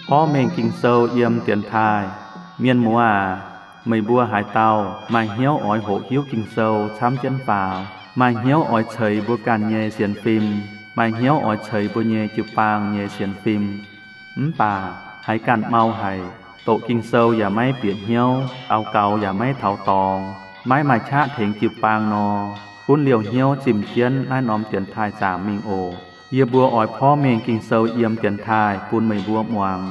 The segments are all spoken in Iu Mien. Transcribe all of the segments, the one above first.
Porv mengh Ging-Sou yiem dienx taaih. Mienh muoz aac, meih mbuo haaix dauh maaih hnyouv oix hoqc hiuv Ging-Sou camv jienv faaux, maaih hnyouv oix ceix mbuo ganh nyei sienx fim, maaih hnyouv oix ceix mbuo nyei jiu-baang nyei sienx fim, mv baac haiz ganh mau haic, doqc Ging-Sou yaac maiv bieqc hnyouv, daux gaux yaac maiv taux dorngx, maiv maaih qaqv tengx jiu-baang nor, gunv liouh hnyouv zimh jienv naaiv norm dienx taaih zaangc mingh oc. Yie mbuo oix porv mengh Ging-Sou yiem dienx taaih bun meih mbuo muangx,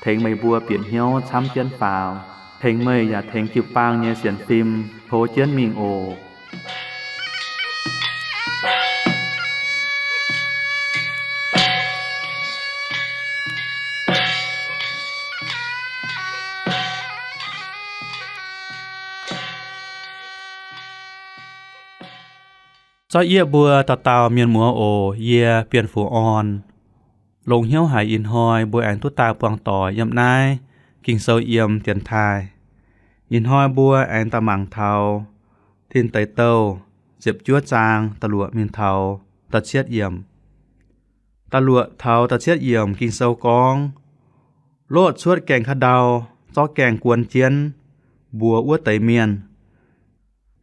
tengx meih mbuo bieqc hnyouv camv jienv faaux, tengx meih yaac tengx jiu-baang nyei sienx fim tov jienv mingh oc. Zorqv yieqv mbuo dauh dauh mienh muoz oc. Yie Bienh Fuqv Orn. Longx hnyouv haic ih hnoi mbuo aengx duqv daaih buangh doic yiem naaiv Ging-Sou yiem dienx taaih. Ih hnoi mbuo aengx daaih mangc taux Tin Deic Douh ziepc juov zaang da'luoqc mingh taux da'cietv yiemc. Da'luoqc taux da'cietv yiemc Ging-Sou gorngv, Lotv cuotv gaengh ka'ndau, zorqv gaengh guon jienv, mbuox wuov deix mienh,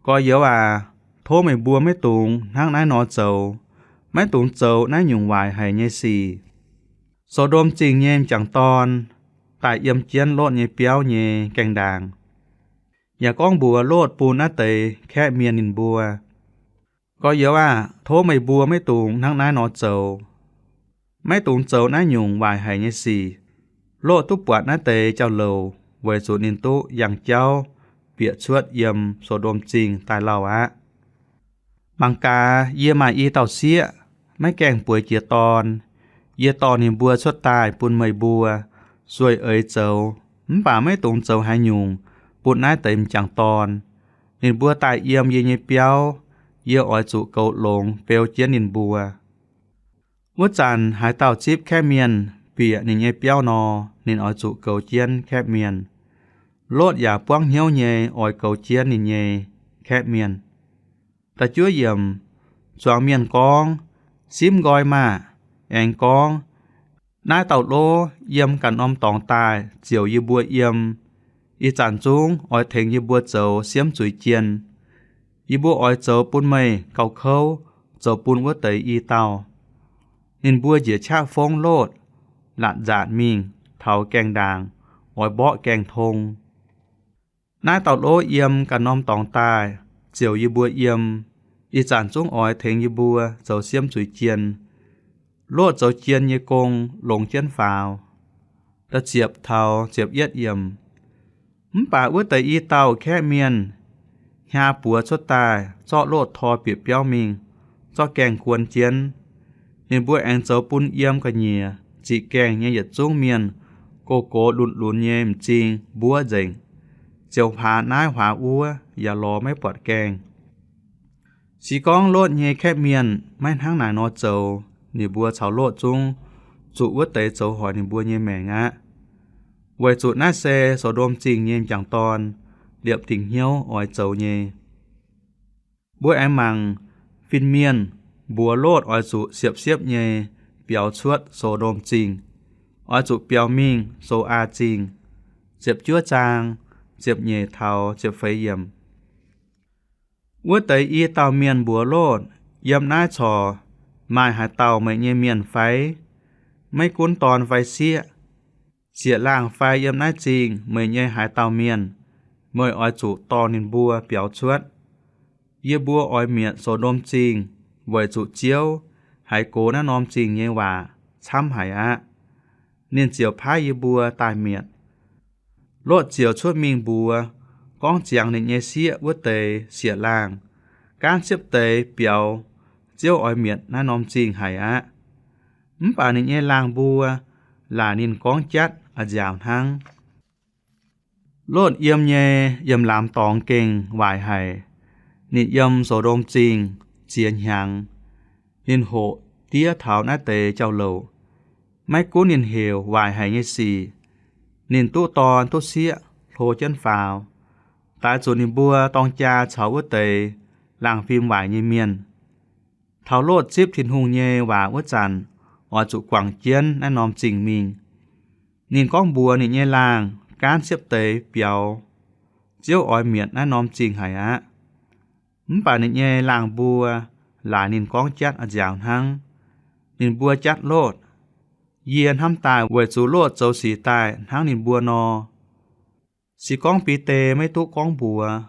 Gorx-youz aac, tov meih mbuo maiv dungx hnangv naaiv nor zoux, maiv dungx zoux naaiv nyungc waaic haic nyei sic. So^ndom Zingh nyei m'jangc dorn daaih yiem jienv Lotv nyei biauv nyei gaengh ndaangc, yaac gorngv mbuox Lotv bun naaiv deix kaeqv mienh ninh mbuo, Gorx-youz aah! Tov meih mbuo maiv dungx hnangv naaiv nor zoux. Maiv dungx zoux naaiv nyungc waaic haic nyei sic. Lotv duqv buatc naaiv deix jauv-louc weic zuqc ninh duqv yangh jauv bieqc cuotv yiem So^ndom Zingh daaih lauh aqv. Mangc gaax, yie maaih i dauh sieqv, maiv gaengh bueix jiez dorn. Yie dorh ninh mbuo cuotv daaih bun meih mbuo sueih eix zoux, mv baac maiv dungx zoux haaix nyungc bun naaiv deix m'jangc dorn. Ninh mbuo daaih yiem yie nyei biauv, yie oix zuqc goux longx beu jienv ninh mbuo. Wuov zanc haaix dauh zipv kaeqv mienh bieqc ninh nyei biauv nor, ninh oix zuqc goux jienv kaeqv mienh. Lotv yaac buangv hnyouv nyei oix goux jienv ninh nyei kaeqv mienh. Da'juov yiemc, zuangx mienh gorngv, Simv nqoi maah! Aengx gorngv, Naaiv dauh lov yiem ganh norm dorngx daaih ziouc yie mbuo yiem. Ih zanc zungv oix tengx yie mbuo zoux siemv zuiz jien. Yie mbuo oix zoux bun meih gauh kouv zoux bun wuov deix i dauh. Ninh mbuo njiec qaqv fongv Lotv, laatc nzaatc mingh taux gaengh ndaangc, oix mborqv gaengh tong. Naaiv dauh lov yiem ganh norm dorngx daaih ziouc yie mbuo yiem. Ih zanc zungv oix tengx yie mbuo zoux siemv zuiz jien. Lotv zoux jien nyei gong longx jienv faaux. Da'ziepc taux ziepc yietv yiemc. Mv baac wuov deix i dauh kaeqv mienh hnyaa buoz cuotv daaih zorqv Lotv tor bieqc biauv mingh, zorqv gaengh guon jienv. Ninh mbuo aengx zoux bun yiem ga'nyiec ziqc gaengh nyei yietc zungv mienh gox-gox lunx-lunx nyei m'zing mbuov nzengc, ziouc huaax naaiv huaax wuov yaac lorz maiv buatc gaengh. Se gorngv Lotv nyei kaeqv mienh maiv hnangv naaic nor zoux, ninh mbuo caux Lotv zungv zuqc wuov deix zoux hoic ninh mbuo nyei maengc aqv. Weic zuqc naaiv se So^ndom Zingh nyei m'jangc dorn liepc dingc hnyouv oix zoux nyei. Mbuo aengx mangc fin-mienh mbuox Lotv oix zuqc siepv-siepv nyei biaux cuotv So^ndom Zingh, oix zuqc biaux mingh Soaa Zingh. Ziepc juov zaang, ziepc nyeic taux ziepc feix yiemc. Wuov deix i dauh mienh mbuox Lotv, Yiem naaiv corc maaih haaix dauh meih nyei mienh fai? Maiv gunv dorn fai sieqv, sieqv-laangh fai yiem naaiv zingh meih nyei haaix dauh mienh, meih oix zuqc dorh ninh mbuo biaux cuotv. Yie mbuo oix mietc So^ndom Zingh weic zuqc Ziouv haiz gox naaiv norm zingh nyei waac camv haic aqv. Ninh ziouc paaiv yie mbuo daaih mietc. Lotv ziouc cuotv mingh mbuox, gorngv ziangx ninh nyei sieqv wuov deix sieqv-laangh, gaanv ziepv deix biaux, Ziouv oix mietc naaiv norm zingh haic aqv. Mv baac ninh nyei laangh mbuo laaic ninh gorngv jatv a'nziaauc hnangv. Lotv yiem nyei yiem laamz dorngx gengh waaic haic. Ninh yiem So^ndom Zingh ziex hnyangx. Ninh hoqc diev taux naaiv deix jauv-louc. Maiv gunv ninh heuc waaic haic nyei sic, ninh duqv dorn duqv sieqv hlo jienv faaux, daix zuqc ninh mbuo dorng jaa caux wuov deix laangh fim waaic nyei mienh. Taux Lotv zipv Tin-Hungh nyei waac wuov zanc, oix zuqc guangc jienv naaiv norm zingh mingh. Ninh gorngv mbuox ninh nyei laangh, gaanv siepv deix biaux, Ziouv oix mietc naaiv norm zingh haic aqv. Mv baac ninh nyei laangh mbuo laaic ninh gorngv jatv a'nziaauc hnangv. Ninh mbuo jatv Lotv, Yie hnamv daaih weic zuqc Lotv zoux sic daaih hnangv ninh mbuo nor. Se gorngv Bide maiv duqv gorngv mbuox,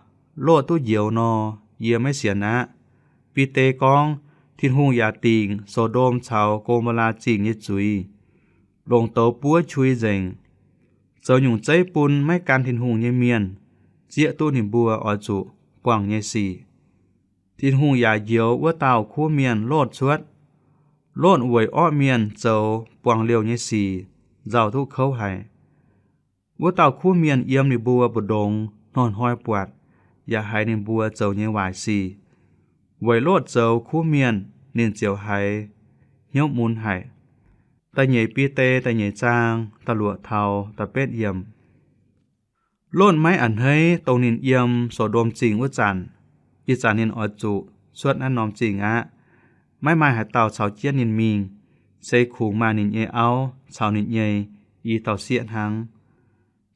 Lotv duqv njoux nor, yie maiv sienx aqv. Bide gorngv, Tin-Hungh yaac dingc So^ndom caux Go^mo^laa Zingh nyei zuiz, longc douz buov qui nzengc, zoux nyungc zeiv bun maiv gan Tin-Hungh nyei mienh zieqv duqv ninh mbuo oix zuqc buangh nyei sic. Tin-Hungh yaac njoux wuov dauh kuv mienh Lotv cuotv. Lotv weic orqv mienh zoux buangh liouh nyei sic nzauh duqv kouv haic. Wuov dauh kuv mienh yiem ninh mbuo mbu'ndongx hnoi-hnoi buatc yaac haiz ninh mbuo zoux nyei waaic sic. Weic Lotv zoux kuv mienh, ninh ziouc haiz hnyouv mun haic. Da'nyeic Bide da'nyeic zaang da'luoqc taux da'betv yiemc. Lotv maiv a'hneiv dongh ninh yiem So^ndom Zingh wuov zanc. Ih zanc ninh oix zuqc cuotv naaiv norm zingh aqv. Maiv maaih haaix dauh caux jienv ninh mingh, se kungx maaih ninh nyei auv caux ninh nyei i dauh sieqv hnangv.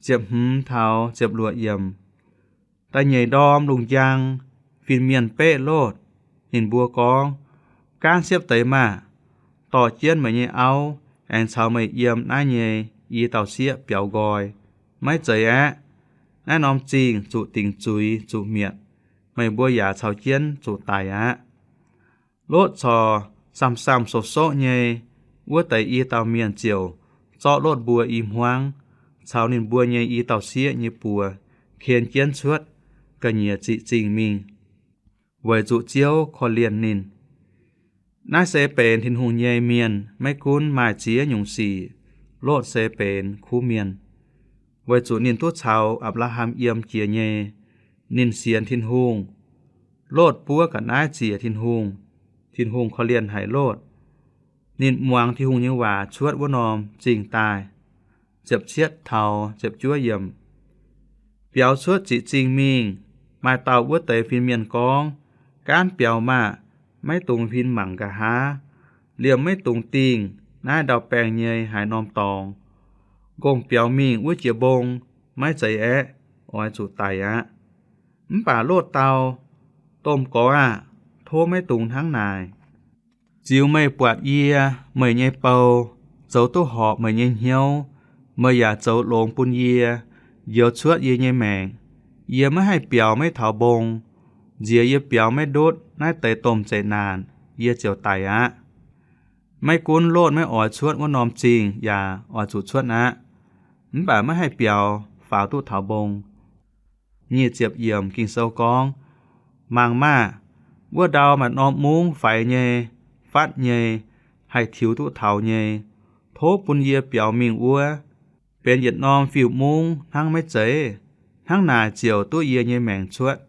Ziepc hmz taux ziepc luoqc yiemc. Da'nyeic ndorm lungh njang, fin-mienh beqv Lotv. Ninh mbuo gorngv, Gaanv siepv deix maah! Dorh jienv meih nyei auv aengx caux meih yiem naaiv nyei i dauh sieqv biaux nqoi. Maiv zeiz aeqv, naaiv norm zingh zuqc dingc zuiz zuqc mietc. Meih mbuo yaac caux jienv zuqc daic aqv. Lotv corc samh-samh soqv-soqv nyei. Wuov deix i dauh mienh ziouc zorqv Lotv mbuo i hmuangv caux ninh mbuo nyei i dauh sieqv nyei buoz ken jienv cuotv ga'nyiec ziqc zingh mingh, weic zuqc Ziouv korv-lienh ninh. Naaiv se benx Tin-Hungh nyei mienh. Maiv gunv maaih ziex nyungc sic, Lotv se benx kuv mienh, weic zuqc ninh duqv caux Apc^laa^ham yiem jiex nyei. Ninh sienx Tin-Hungh. Lotv buov ga'naaiv ziec Tin-Hungh. Tin-Hungh korv-lienh haic Lotv. Ninh muangx Tin-Hungh nyei waac cuotv wuov norm zingh daaih. Ziepc cietv taux ziepc juov yiemc. Biaux cuotv ziqc zingh mingh, maaih dauh wuov deix fin-mienh gorngv, Gaanv biaux maah! Maiv dungx huin mangc nqa'haav. Liemh maiv dungx dingh naaiv ndau-baengh nyei haaix norm dorngx. Nqongh biaux mingh wuov jiex mbong, maiv zeiz aeqv, oix zuqc daic aqv. Mv baac Lotv dau, Domh Gorx aah! Tov maiv dungx hnangv naaic. Ziux meih buatc yie, meih nyei bou, zoux duqv horpc meih nyei hnyouv. Meih yaac zoux longx bun yie, njoux cuotv yie nyei maengc. Yie maiv haih biaux maiv taux mbong. Nziex yie biaux maiv ndutv naaiv deix domh zeqc naanc, yie ziouc daic aqv. Maiv gunv Lotv maiv oix cuotv wuov norm zingh yaac oix zuqc cuotv aqv, mv baac maiv haih biaux faaux duqv taux mbong. Nyic ziepc yiemc Ging-Sou gorngv, Mangc maah! Wuov ndau maaih norm mungv faix nyei, fatv nyei, haih tiux duqv taux nyei. Tov bun yie biaux mingh wuov, benx yietc norm fiuv-mungv hnangv maiv zeiz? Hnangv naaic ziouc duqv yie nyei maengc cuotv.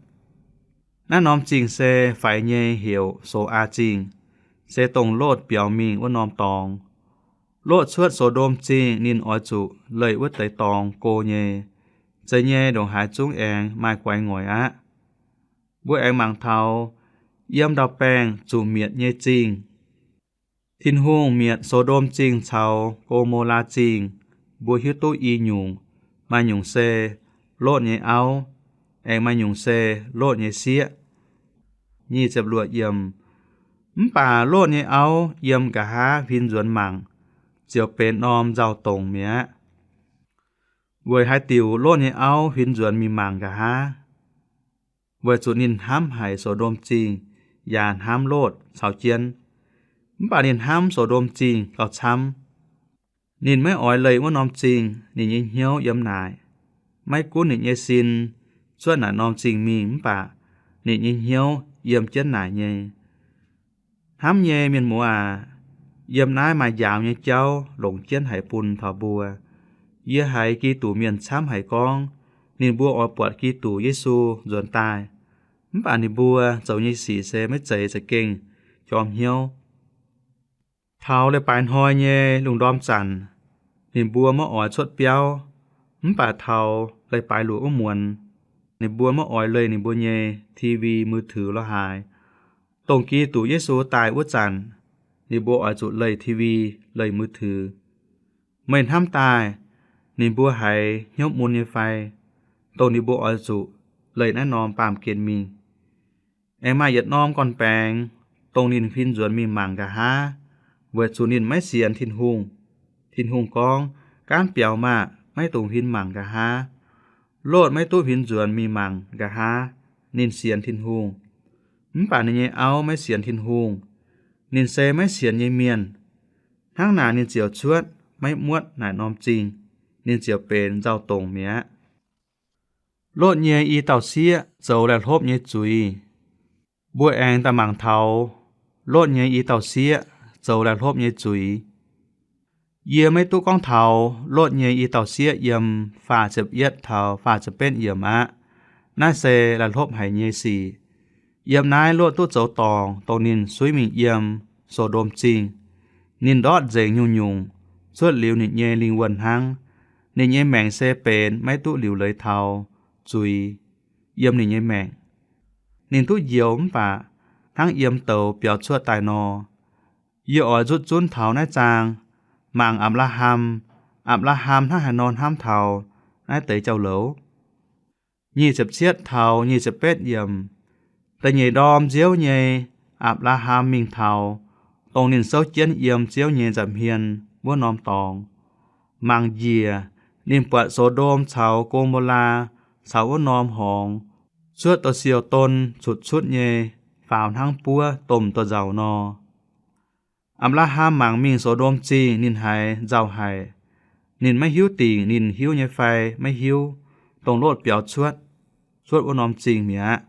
Naaiv norm zingh se faix nyei, heuc So^aa Zingh, se dongh Lotv biaux mingh wuov norm dorngx. Lotv cuotv So^ndom Zingh ninh oix zuqc leih wuov deix dorngx go nyei. Zeiz nyei ndongc haaix zungv aengx maaih guaix ngoic aqv. Mbuo aengx mangc taux yiem ndau-baengh zuqc mietc nyei zingh. Tin-Hungh mietc So^ndom Zingh caux Go^mo^laa Zingh. Mbuo hiuv duqv i nyungc. Maaih nyungc se Lotv nyei auv, aengx maaih nyungc se Lotv nyei sieqv. Mv baac Lotv nyei auv yiem nqa'haav huin nzuonx mangc, ziouc benx norm nzauh dongc mi'aqv. Weic haaix diuc Lotv nyei auv huin nzuonx mingh mangc nqa'haav? Weic zuqc ninh hnamv haic So^ndom Zingh yaac hnamv Lotv caux jienv. Mv baac ninh hnamv So^ndom Zingh gauh camv. Ninh maiv oix leih wuov norm zingh. Ninh nyei hnyouv yiem naaic. Maiv gunv ninh nyei sin cuotv naaic norm zingh mingh, mv baac ninh nyei hnyouv yiem jienv naaic nyei. Hnamv nyei mienh muoz aac, yiem naaiv maaih njaaux nyei jauv longc jienv haic bun taux mbuo. Yie haiz Giduc Mienh camv haic gorngv ninh mbuo oix buatc Giduc Yesu nzuonx daaih, mv baac ninh mbuo zoux nyei sic se maiv zeiz za'gengh jorm hnyouv. Taux leiz-baaix hnoi nyei lungh ndorm zanc, ninh mbuo maiv oix cuotv biauv. Mv baac taux leiz-baaix luoqc wuov muonz, ninh mbuo maiv oix leih ninh mbuo nyei T V, มือถือ lorqc haaix. Dongh Giduc Yesu daaih wuov zanc, ninh mbuo oix zuqc leih TV, leih mui tux. Meih hnamv daaih ninh mbuo haiz hnyouv mun nyei fai? Dongh ninh mbuo oix zuqc leih naaiv norm baamh gen mingh. Aengx maaih yietc norm gorn-baengx, dongh ninh huin nzuonx mingh mangc nqa'haav, weic zuqc ninh maiv sienx Tin-Hungh. Tin-Hungh gorngv, Gaanv biaux maah! Maiv dungx huin mangc nqa'haav. Lotv maiv duqv huin nzuonx mingh mangc nqa'haav. Ninh sienx Tin-Hungh. Mv baac ninh nyei auv maiv sienx Tin-Hungh. Ninh se maiv sienx nyei mienh. Hnangv naaic ninh ziouc cuotv maiv muotv naaic norm zingh. Ninh ziouc benx nzauh dongc mi'aqv. Lotv nyei i dauh sieqv zoux laih hlopv nyei zuiz. Mbuo aengx daaih mangc taux Lotv nyei i dauh sieqv zoux laih hlopv nyei zuiz. Yie maiv duqv gorngv taux Lotv nyei i dauh sieqv yiem faah ziepc yietv taux faah ziepc betv yiemc aqv. Naaiv se laih hlopv haic nyei sic. Yiem naaiv Lotv duqv zoux dorngc dongh ninh suiv mingh yiem So^ndom Zingh. Ninh ndortv nzengc nyungc-nyungc cuotv liuz ninh nyei lingh wuonh hnangv. Ninh nyei maengc se benx maiv duqv liuc leiz taux zuiz yiem ninh nyei maengc. Ninh duqv njoux mv baac hnangv yiem douz biaux cuotv daaih nor. Yie oix nzutv zunv taux naaiv zaang, mangc Apc^laa^ham. Apc^laa^ham hnangv haaix nor hnamv taux naaiv deix jauv-louc. Nyic ziepc cietv taux nyic ziepc betv yiemc. Da'nyeic ndorm nziouv nyei, Apc^laa^ham mingh taux dongh ninh souv jienv yiem Ziouv nyei nza'hmien wuov norm dorngx. Mangc njiec, ninh buatc So^ndom caux Go^mo^laa caux wuov norm horngz cuotv douz-sioux don cutc cutv nyei, faaux hnangv buov domh douz-nzauc nor. Apc^laa^ham mangc mingh So^ndom Zingh ninh haiz nzauh haic. Ninh maiv hiuv dingc ninh hiuv nyei fai maiv hiuv, dongh Lotv biaux cuotv, cuotv wuov norm zingh mi'aqv.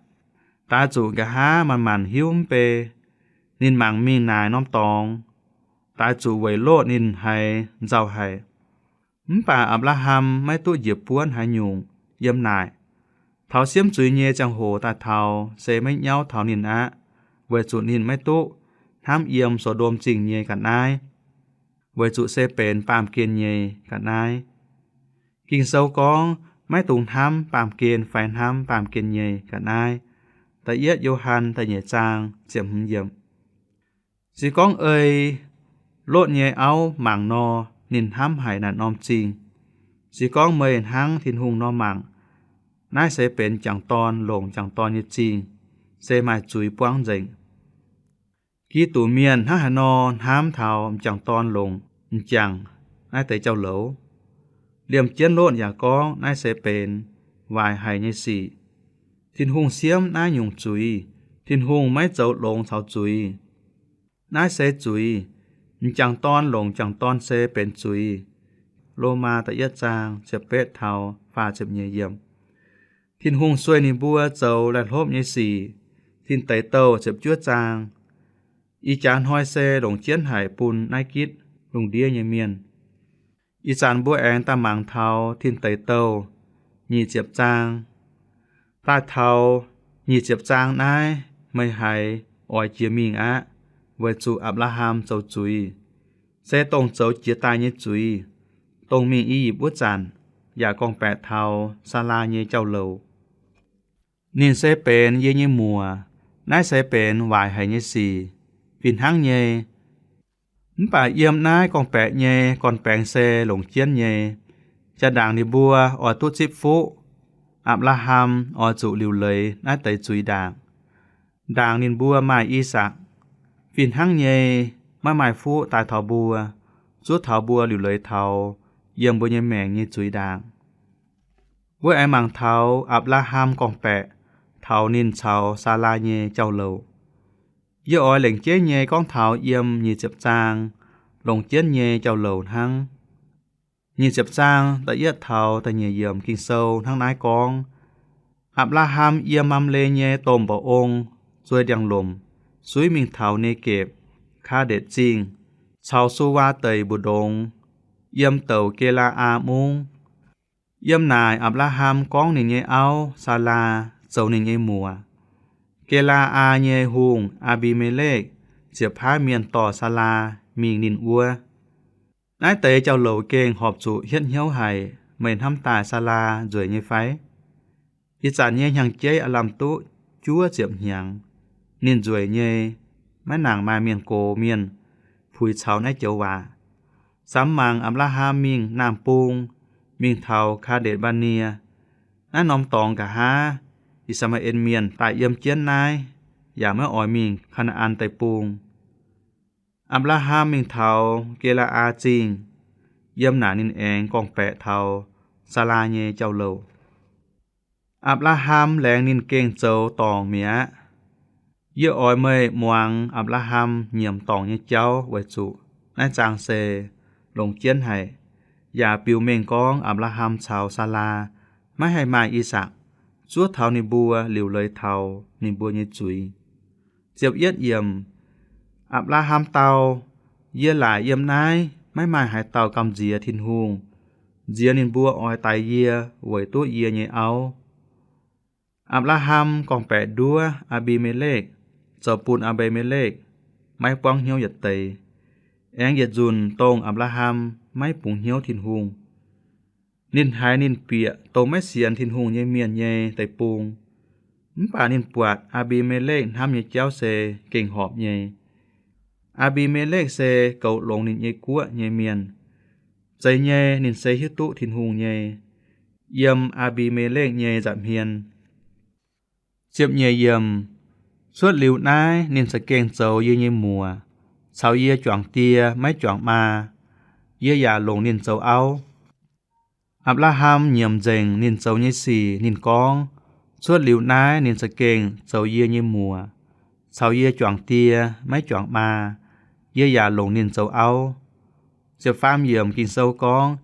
Daaix zuqc nqa'haav manc-manc hiuv mv bei. Ninh mangc mingh naaic norm dorngx, daaix zuqc weic Lotv ninh haiz nzauh haic. Mv baac Apc^laa^ham maiv duqv njiec buonv haaix nyungc yiem naaic. Taux siemv zuiz nyei ziangh hoc daaih taux se maiv nyauv taux ninh aqv, weic zuqc ninh maiv duqv hnamv yiem So^ndom Zingh nyei ga'naaiv, weic zuqc se benx baamh gen nyei ga'naaiv. Ging-Sou gorngv maiv dungx hnamv baamh gen fai hnamv baamh gen nyei ga'naaiv. Da'yietv Yo^han da'nyeic zaang ziepc hmz yiemc. Se gorngv ei Lotv nyei auv mangc nor, ninh hnamv haic naaic norm zingh. Se gorngv meih hnangv Tin-Hungh nor mangc, naaiv se benx m'jangc dorn longc m'jangc dorn nyei zingh, se maaih zuiz buangv nzengc. Giduc mienh hnangv haaix nor hnamv taux m'jangc dorn longc m'jangc naaiv deix jauv-louc? Liemh jienv Lotv yaac gorngv naaiv se benx waaic haic nyei sic. Tin-Hungh siemv naaiv nyungc zuiz. Tin-Hungh maiv zoux longx caux zuiz. Naaiv se zuiz. M'jangc dorn longc m'jangc dorn se benx zuiz. Lomaa da'yietv zaang ziepc betv taux faah ziepc nyeic yiemc. Tin-Hungh sueih ninh mbuo zoux laih hlopv nyei sic. Tin Deic Douh ziepc juov zaang. Ih jaax hnoi se longc jienv haic bun naaiv gitv lungh ndiev nyei mienh. Ih zanc mbuo aengx daaih mangc taux Tin Deic Douh nyic ziepc zaang. Daaih taux nyic ziepc zaang naaiv, meih haiz oix jiex mingh aqv, weic zuqc Apc^laa^ham zoux zuiz, se dongh zoux jiez daaih nyei zuiz, dongh mingh I^yipv wuov zanc, yaac gorngv-baeqc taux Saalaa nyei jauv-louc. Ninh se benx yie nyei muoc. Naaiv se benx waaic haic nyei sic, fih hnangv nyei. Mv baac yiem naaiv gorngv-baeqc nyei gorn-baengx se longc jienv nyei. Jaa-ndaangc ninh mbuo oix duqv zipv fuqv, Apc^laa^ham oix zuqc liuc leiz naaiv deix zuiz ndaangc. Ndaangc ninh mbuo maaih I^sakc, fih hnangv nyei maiv maaih fuqv daaih taux mbuo, zuov taux mbuo liuc leiz taux yiem mbuo nyei maengc nyei zuiz ndaangc. Mbuo aengx mangc taux Apc^laa^ham gorngv-baeqc taux ninh caux Saalaa nyei jauv-louc. Yie oix lengc jeiv nyei gorngv taux yiem nyic ziepc zaang longc jienv nyei jauv-louc hnangv. Nyic ziepc zaang da'yietv taux da'nyeic yiemc Ging-Sou hnangv naaiv gorngv, Apc^laa^ham yiem Mamle nyei domh mba'ong zuei ndiangx-lomc suiv mingh taux Ne^gepc, Kaa^ndetc Zingh, caux Suwaa Deic mbu'ndongx, yiem douc Ge^laa^aa Mungv. Yiem naaic Apc^laa^ham gorngv ninh nyei auv, Saalaa, zoux ninh nyei muoc. Ge^laa^aa nyei hungh, Aa^mbi^me^lekv, ziepc paaiv mienh dorh Saalaa mingh ninh wuov. Naaiv deix jauv-louc gengh horpc zuqc hietv hnyouv haic. Meih hnamv daaih Saalaa nzueic nyei fai? Ih zanc nyei hnyangx-jeiv aav lamh duqv juov ziepc hnyangx. ninh nzueic nyei, maiv nangc maaih mienh gox mienh puix caux naaiv joux waac. Samx mangc Apc^laa^ham mingh naamh bung, mingh taux Kaa^ndetc^mbaa^nie. Naaiv norm dorngx nqa'haav I^saa^laa^en Mienh daaih yiem jienv naaiv, yaac maiv oix mingh Kaa^naa^an Deic-Bung. Apc^laa^ham mingh taux Ge^laa^aa Zingh, yiem naaic ninh aengx gorngv-baeqc taux Saalaa nyei jauv-louc. Apc^laa^ham laengz ninh gengh zoux dorngc mi'aqv. Yie oix meih muangx Apc^laa^ham nyiemc dorngc nyei jauv weic zuqc naaiv zaang se longx jienv haic, yaac biux mengh gorngv Apc^laa^ham caux Saalaa maiv haih maaih I^sakc, zuov taux ninh mbuo liuc leiz taux ninh mbuo nyei zuiz. Ziepc yietv yiemc, Apc^laa^ham dau, Yie laaic yiem naaiv maiv maaih haaix dauh gamh nziex Tin-Hungh. Nziex ninh mbuo oix daix yie weic duqv yie nyei auv. Apc^laa^ham gorngv-baeqc nduov Aa^mbi^me^lekv, zoux bun Aa^mbi^me^lekv maiv buangv hnyouv yietc deix, aengx yietc nzunc dongh Apc^laa^ham maiv bungx hnyouv Tin-Hungh. Ninh haiz ninh bieqc dongh maiv sienx Tin-Hungh nyei mienh nyei deic-bung, mv baac ninh buatc Aa^mbi^me^lekv hnamv nyei jauv se gengh horpc nyei. Aa^mbi^me^lekv se goux longx ninh nyei guoqv nyei mienh. Zeiz nyei ninh se hiuv duqv Tin-Hungh nyei. Yiem Aa^mbi^me^lekv nyei nza'hmien. Ziepc nyeic yiemc, Cuotv liuz naaiv ninh za'gengh zoux yie nyei muoc, caux yie juangc die maiv juangc maa. Yie yaac longc ninh zoux auv. Apc^laa^ham nyiemc nzengc ninh zoux nyei sic. Ninh gorngv, Cuotv liuz naaiv ninh za'gengh zoux yie nyei muoc, caux yie juangc die maiv juangc maa. Yie yaac longc ninh zoux auv. Ziepc faam yiemc Ging-Sou gorngv,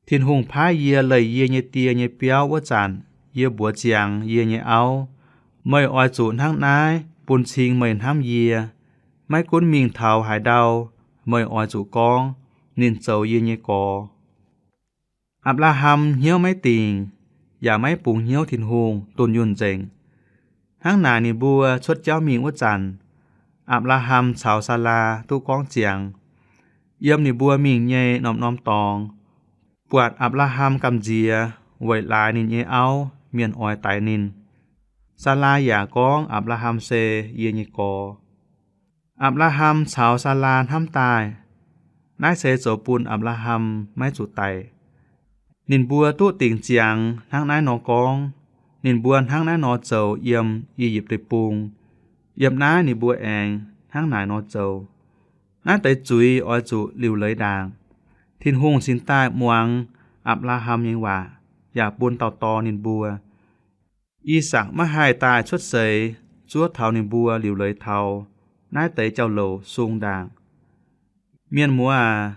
Tin-Hungh paaiv yie leih yie nyei die nyei biauv wuov zanc, yie mbuox ziangx yie nyei auv, Meih oix zuqc hnangv naaiv bun cing meih hnamv yie. Maiv gunv mingh taux haaix ndau, meih oix zuqc gorngv, Ninh zoux yie nyei gorx. Apc^laa^ham hnyouv maiv dingc, yaac maiv bungx hnyouv Tin-Hungh, dunh yunh nzengc. Hnangv naaic ninh mbuo cuotv jauv mingh wuov zanc, Apc^laa^ham caux Saalaa duqv gorngv ziangx. Yiem ninh mbuo mingh nyei norm-norm dorngx, buatc Apc^laa^ham gamh nziex weic laaix ninh nyei auv, mienh oix daix ninh. Saalaa yaac gorngv, Apc^laa^ham se yie nyei gorx. Apc^laa^ham caux Saalaa hnamv daaih. Naaiv se zoux bun Apc^laa^ham maiv zuqc daic. Ninh mbuo duqv dingc ziangx hnangv naaiv nor gorngv. Ninh mbuo hnangv naaiv nor zoux yiem I^yipv Deic-Bung. Yiem naaiv ninh mbuo aengx hnangv naaic nor zoux. Naaiv deix zuiz oix zuqc liuc leiz ndaangc. Tin-Hungh cingx daaih muangx Apc^laa^ham nyei waac, yaac bun dauh dorh ninh mbuo. I^sakc maiv haih daaih cuotv seix zuov taux ninh mbuo liuc leiz taux naaiv deix jauv-louc sung ndaangc. Mienh muoz aac,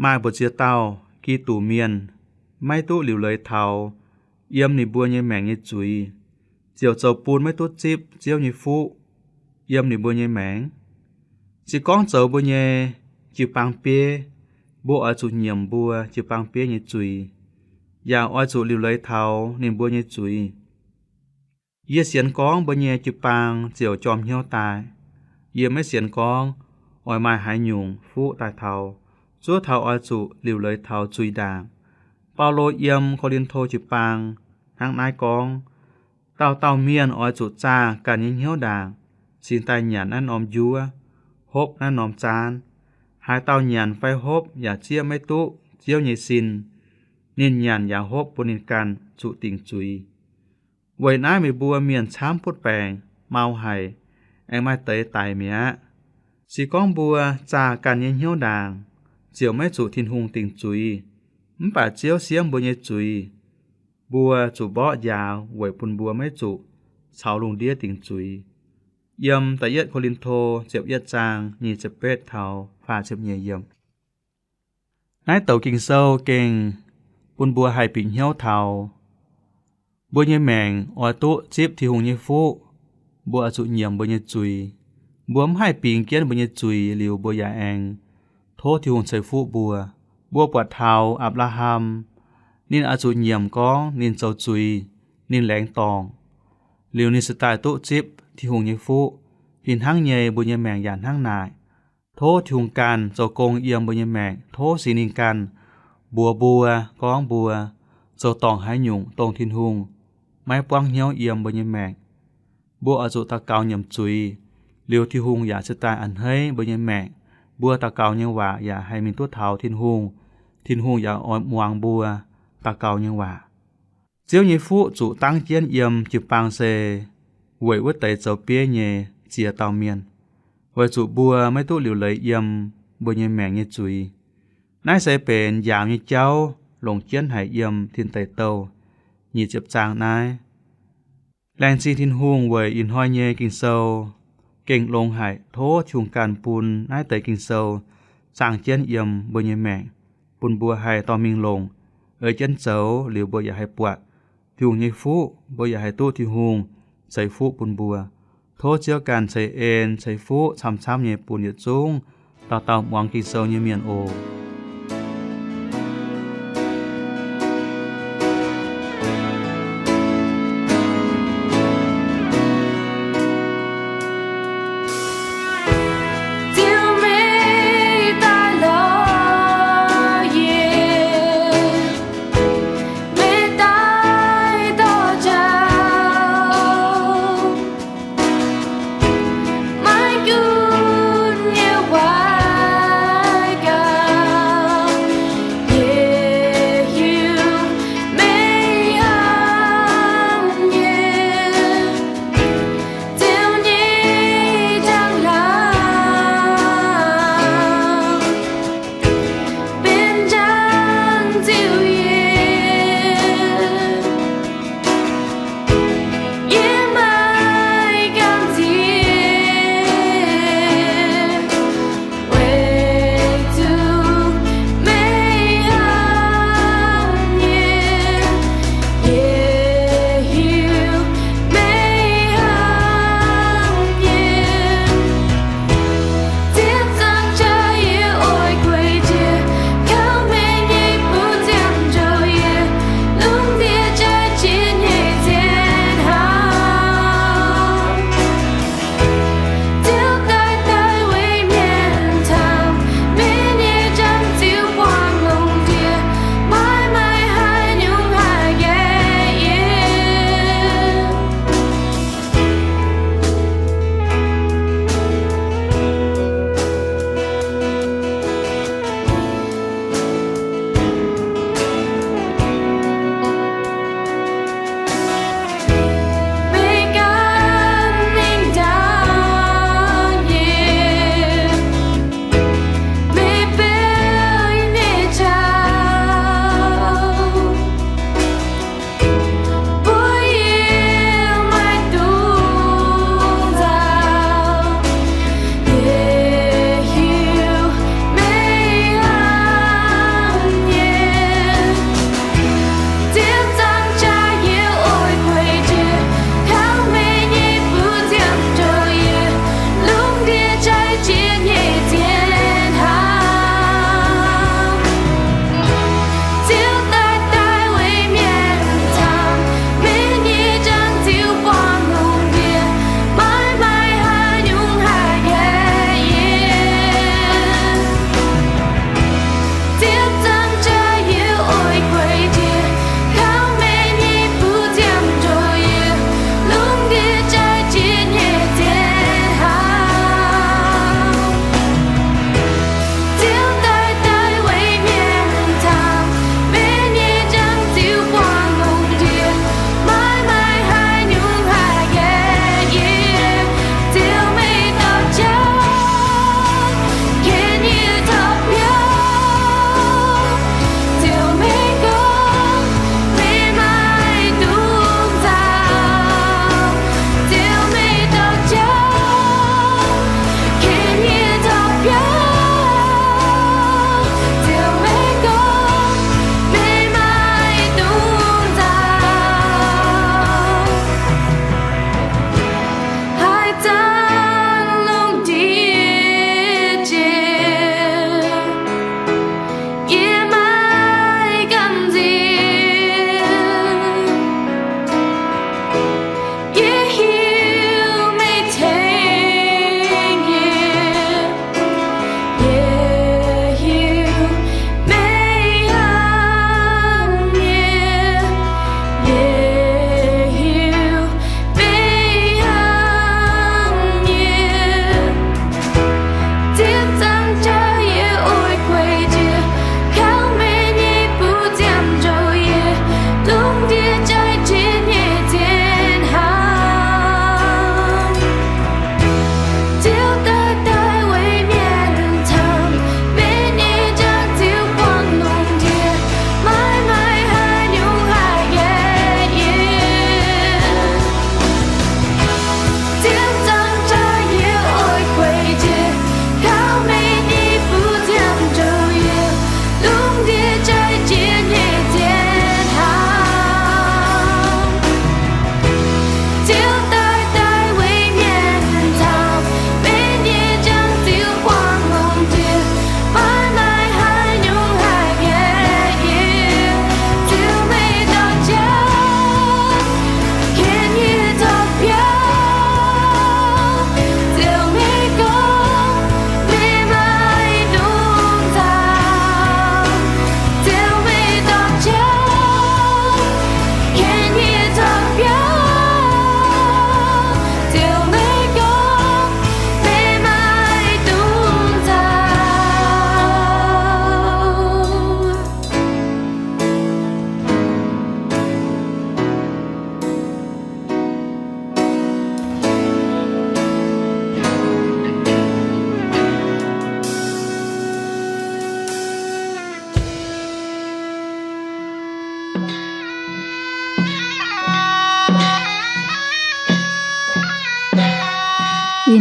maaih mbu'ziex dauh Giduc Mienh maiv duqv liuc leiz taux yiem ninh mbuo nyei maengc nyei zuiz, ziouc zoux bun maiv duqv zipv Ziouv nyei fuqv yiem ninh mbuo nyei maengc. Se gorngv zoux mbuo nyei jiu-baang bieiv, mbuo oix zuqc nyiemc mbuo jiu-baang bieiv nyei zuiz, yaac oix zuqc liuc leiz taux ninh mbuo nyei zuiz. Yie sienx gorngv mbuo nyei jiu-baang ziouc jorm hnyouv daaih. Yie maiv sienx gorngv oix maaih haaix nyungc fuqv daaih taux, zuov taux oix zuqc liuc leiz taux zuiz ndaangc. Baulo yiem Ko^lin^to jiu-baang hnangv naaiv gorngv, Dauh dauh mienh oix zuqc zaah ganh nyei hnyouv ndaangc, cingx daaih nyanc naaiv norm njuov, hopv naaiv norm zaanv. Haaix dauh nyanc fai hopv yaac zieqv maiv duqv Ziouv nyei sin, ninh nyanc yaac hopv bun ninh ganh zuqc dingc zuiz. Weic naaiv meih mbuo mienh camv butv baengc, mau haic, aengx maaih deix daic mi'aqv. Se gorngv mbuo zaah ganh nyei hnyouv ndaangc, ziouc maiv zuqc Tin-Hungh dingc zuiz. Mv baac Ziouv siemv mbuo nyei zuiz. Mbuo zuqc mborqv njaaux weic bun mbuo maiv zuqc caux lungh ndiev dingc zuiz. Yiem da'yietv Ko^lin^to ziepc yietv zaang nyic ziepc betv taux faah ziepc nyeic yiemc. Naaiv douc Ging-Sou gengh bun mbuo haih bieqc hnyouv taux mbuo nyei maengc oix duqv zipv Tin-Hungh nyei fuqv, mbuo oix zuqc nyiemc mbuo nyei zuiz. Mbuo mv haih bingx jienv mbuo nyei zuiz liuz mbuo yaac aengx tov Tin-Hungh ceix fuqv mbuo. Mbuo buatc taux Apc^laa^ham, ninh oix zuqc nyiemc gorngv ninh zoux zuiz, ninh laengz dorngc, liuz ninh se daaih duqv zipv Tin-Hungh nyei fuqv. Fih hnangv nyei mbuo nyei maengc yaac hnangv naaic. Tov Tin-Hungh ganh zoux gong yiem mbuo nyei maengc. Tov Singx Lingh ganh mbuox mbuo, gorngv mbuo zoux dorngc haaix nyungc dongh Tin-Hungh maiv buangv hnyouv yiem mbuo nyei maengc. Mbuo oix zuqc daux gaux nyiemc zuiz, liuz Tin-Hungh yaac cingx daaih a'hneiv mbuo nyei maengc. Mbuo daux gaux nyei waac yaac haih mingh duqv taux Tin-Hungh. Tin-Hungh yaac oix muangx mbuo daux gaux nyei waac. Ziouv nyei fuqv zuqc dangv jienv yiem jiu-baang se weic wuov deix zoux bieiv nyei ziex dauh mienh, weic zuqc mbuo maiv duqv liuc leiz yiem mbuo nyei maengc nyei zuiz. Naaiv se benx njaaux nyei jauv longc jienv haic yiem Tin Deic Douh nyic ziepc zaang naaiv. Laengz zingh Tin-Hungh weic ih hnoi nyei Ging-Sou gengh longx haic. Tov Tin-Hungh ganh bun naaiv deix Ging-Sou zaangh jienv yiem mbuo nyei maengc, bun mbuo haih dorh mingh longc, ei jienv zoux, liuz mbuo yaac haih buatc Tin-Hungh nyei fuqv, mbuo yaac haih duqv Tin-Hungh ceix fuqv bun mbuo. Tov Ziouv ganh ceix en ceix fuqv camv-camv nyei bun yietc zungv dauh dauh muangx Ging-Sou nyei mienh oc.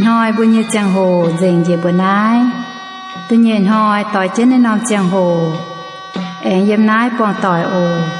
Hnoi mbuo nyei ziangh hoc nzengc njiec mbuo naaiv. Da'nyeic hnoi doix jienv naaiv norm ziangh hoc, aengx yiem naaiv buangh doic oc.